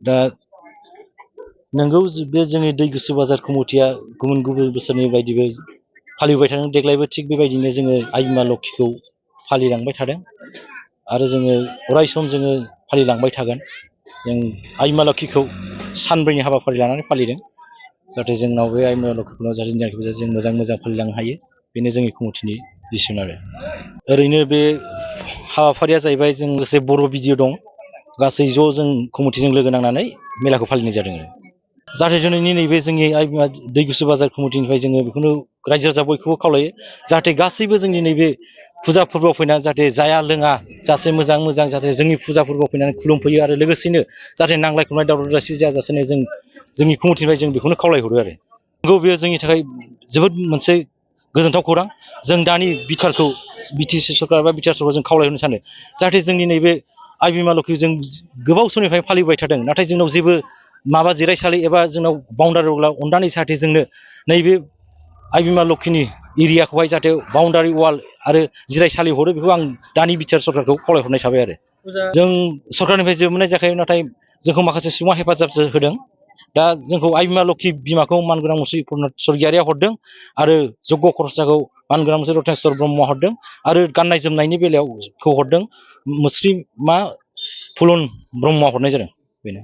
दा नोंगौ बे जोंनि दै गुसु बाजार कमिटिया गुबुन गुबुन बोसोरनि बायदिबो फालिबाय थादों। देग्लायबो थिग बेबायदिनो जोङो आइ बिमा लोक्षिखौ फालिलांबाय थादों आरो जोङो अराय सम जोङो फालिलांबाय थागोन। जों आइ बिमा लोक्षिखौ सानब्रैनि हाबाफारि लानानै फालिदों, जाहाथे जोंनाव बे आइ बिमा लोक्षिखौ जाहाथे जों मोजां फालिलांनो हायो, बेनो जोंनि कमिटिनि भिजन आरो। ओरैनो बे हाबाफारिया जाहैबाय जों लोगोसे बर' भिडिअ दं, गासै ज' जों कमिटिजों लोगो नांनानै मेलाखौ फालिनाय जादों। जाहाथे दिनैनि नैबे जोंनि आइ बिमा दै गुसु बाजार कमिटिनिफ्राय जोङो बेखौनो रायजो राजा बयखौबो खावलायो, जाहाथे गासैबो जोंनि नैबे फुजा फोरबोआव फैनानै जाहाथे जाया लोङा जासे मोजां जाहाथे जोंनि फुजा फोरबोआव फैनानै खुलुमफैयो आरो लोगोसेनो जाहाथे नांलाय खमलाय दावराव दावसि जायाजासेनो जों जोंनि कमिटिनिफ्राय जों बेखौनो खावलायहरो आरो। नंगौ, बेयो जोंनि थाखाय जोबोद मोनसे गोजोनथाव खौरां। जों दानि बिटिआरखौ बिटिसि सरकार बा बिटिआर सरकारखौ जों खावलायहरनो सानो, जाहाथे जोंनि नैबे आइ बिमा लोक्षिखौ जों गोबाव समनिफ्राय फालिबाय थादों, नाथाय जोंनाव जेबो माबा जिरायसालि एबा जोंनाव बाउन्डारि दंब्ला अननानै जाहाथे जोंनो नैबे आइ बिमा लोक्षिनि एरियाखौहाय जाहाथे बाउन्डारि वाल आरो जिरायसालि हरो, बेखौ आं दानि बिटिआर सरकारखौ खावलायहरनाय थाबाय आरो। जों सरकारनिफ्राय जेबो मोननाय जायाखै, नाथाय जोंखौ माखासे सुबुङा हेफाजाब होदों। दा जोंखौ आइ बिमा लोक्षि बिमाखौ मानगोनां मुस्रि प्रमद स्वरगियारिया हरदों आरो जग्य खरसाखौ मानगोनां मुस्रि रतनेस्वर ब्रह्मआ हरदों आरो गाननाय जोमनायनि बेलायाव हरदों मुस्रि फुलन ब्रह्मआ हरनाय जादों, बेनो।